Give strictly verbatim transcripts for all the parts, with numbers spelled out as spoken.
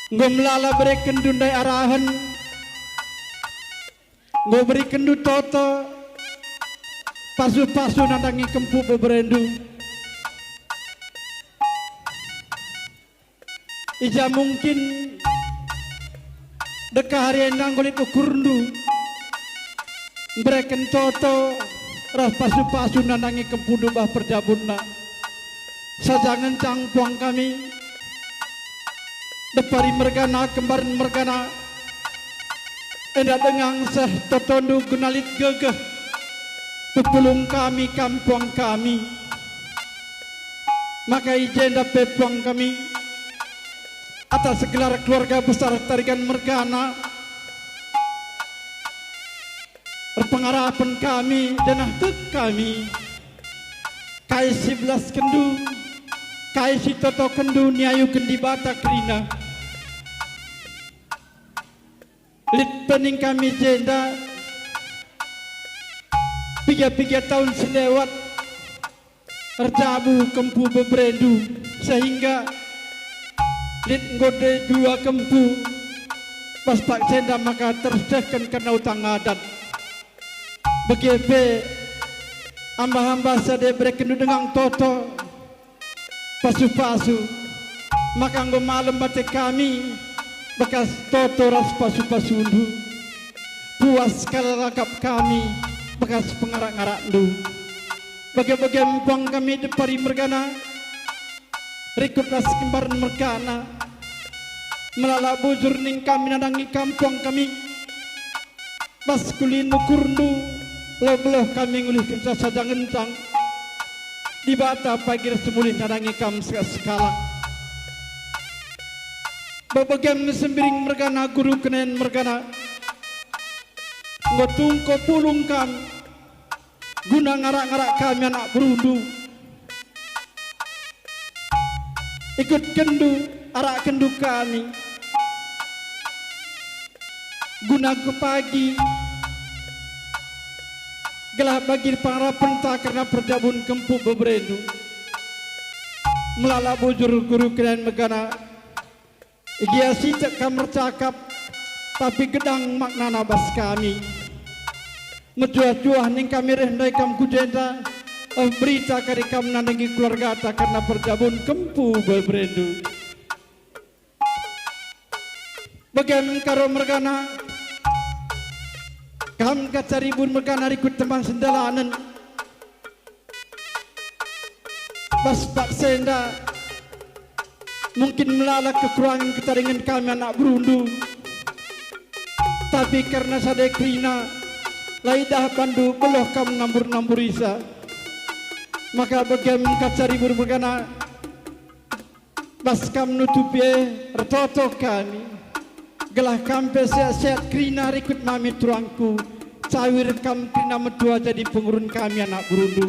Enggo melala berekenndu ndai arahen, enggo berekenndu toto, pasu-pasu nandangi kempu beberendu. I ja mungkin dekah ari enda enggo lit ukurndu, mbereken toto ras pasu-pasu nandangi kempundu bah perjabunna. Saja ngenca puang kami, depari mergana, kembaren mergana, enda denga seh totondu guna lit gegeh, pepulung kami kam puang kami. Maka i jenda pe puang kami, atas gelar keluarga besar Tarigan mergana, erpengarapen kami janah tek kami, kai si belaskenndu, kai si totokenndu niayuken Dibata kerina. Lit pe ning kami jenda piga-piga tahun si lewat, erjabu kempu beberendu, sehingga lit enggo dua kempu bas paksa enda maka tersehken kerna utang adat. Bage pe, amba-amba sada berekenndu denga toto, pasu-pasu, maka enggo malem ate kami bekas toto ras pasu-pasundu. Puas kal akap kami bekas pengarak-ngarakndu. Bage-bage puang kami depari mergana, rikut ras kembaren mergana. Melala bujur ning kami nandangi kam puang kami. Bas kulin ukurndu, lo beluh kami ngulihkenca saja ngenca. Dibata pagi ras mulih nandangi kam sekalak-sekalak. Bebegem Sembiring mergana, Guru Kenen mergana, enggo tungko pulung kam guna ngarak-ngarak kami anak berundu. Ikutkenndu, arakkenndu kami guna pagi, gelah bagi pengarapenta kerna perjabun kempu beberendu. Melala bujur Guru Kenen mergana, i gia sitik kam ercakap, tapi gedang maknana bas kami. Mejuah-juah ning kami reh ndai kam ku jenda, eh, berita kari kam nandangi keluargata kerna perjabun kempu beberendu. Bage me karo mergana, kam Kacaribu mergana rikut teman sendalanen. Bas paksa enda, mungkin melala kekurangen ketaringen kami anak berundu. Tapi kerna sada kerina, la idah bandu beluh kam nambur-namburisa. Maka bage me Kacaribu mergana, bas kam nutupi e, ertoto kami. Gelah kam pe sehat-sehat kerina rikut mami turangku, cawir kam kerina metua jadi pengurun kami anak berundu.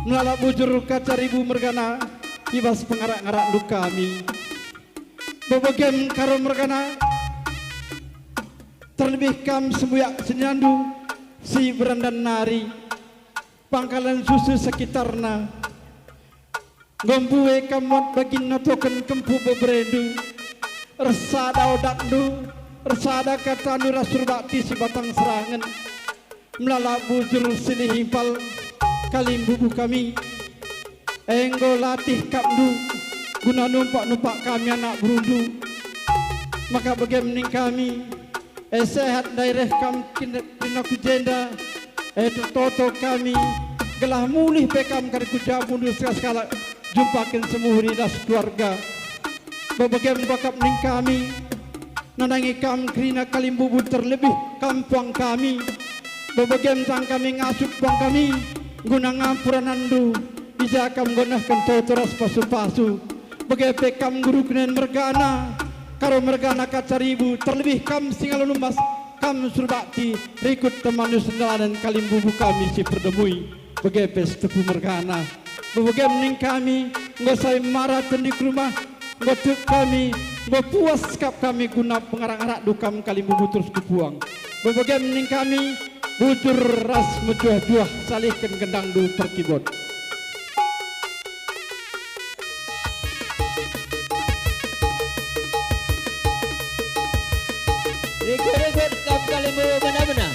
Melala bujur Kacaribu mergana, i bas pengarak-ngarakndu kami. Bebegem karo mergana, terlebih kam sembuyak seninandu si berandan nari, Pangkalan Susu sekitarna. Enggo mbue kam muat bagin natoken kempu beberendu, ersada odatndu, ersada katandu ras surbakti si batang serangen. Melala bujur silih impal kalimbubu kami. Enggo latih kapndu guna numpak-numpak kami anak berundu. Maka bage me ning kami, e sehat ndai reh kam kin-, kerina ku jenda, e ertoto kami, gelah mulih pe kam kari ku jabundu sekalak-sekalak jumpaken semuhuri ras keluarga. Bebegem bakap ning kami, nandangi kam kerina kalimbubu terlebih kam puang kami. Bebegem tang kami ngasup puang kami, guna ngampuranandu, i ja kam nggonehken toto ras pasu-pasu. Bage pe kam Guru Kenen mergana, karo mergana Kacaribu, terlebih kam si ngalo numbas, kam surbakti, rikut teman sendalanen kalimbubu kami si perdemui, bage pe Sitepu mergana. Bebegem ning kami, enggo sai mara tendi ku rumah, enggo tek kami, enggo puas kap kami guna pengarak-arakndu kam kalimbubu terus ku puang. Bebegem ning kami, bujur ras mejuah-juah salihken gendangndu perkibot. Rikut-rikut kam kalimbubu bena-bena.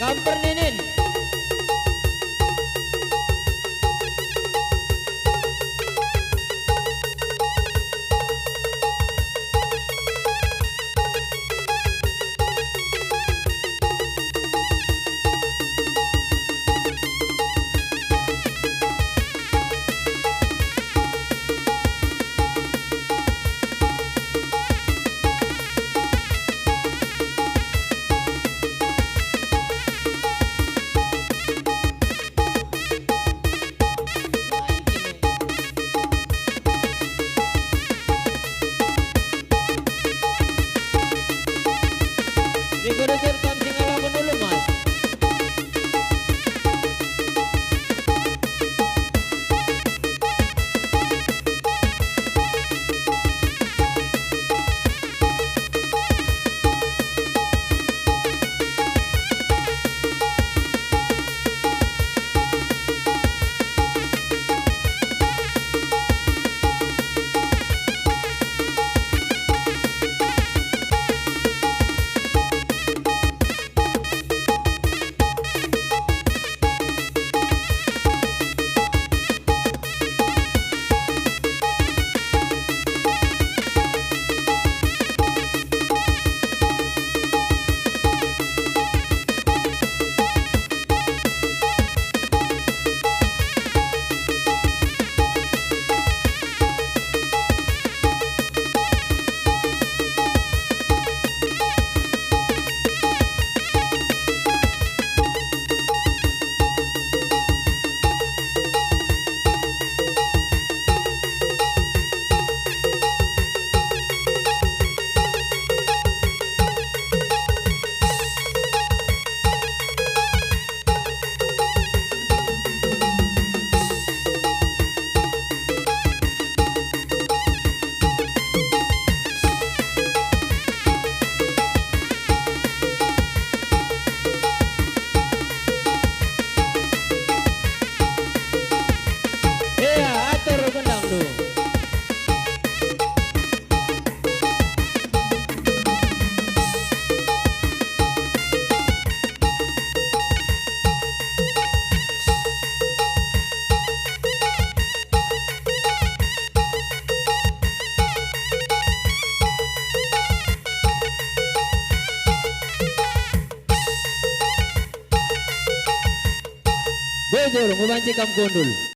Kam perninin. Rikut-rikut kam si ngalaken ulu, Mas. Ea, atur gendangndu. Bujur, mubanci kam kundul.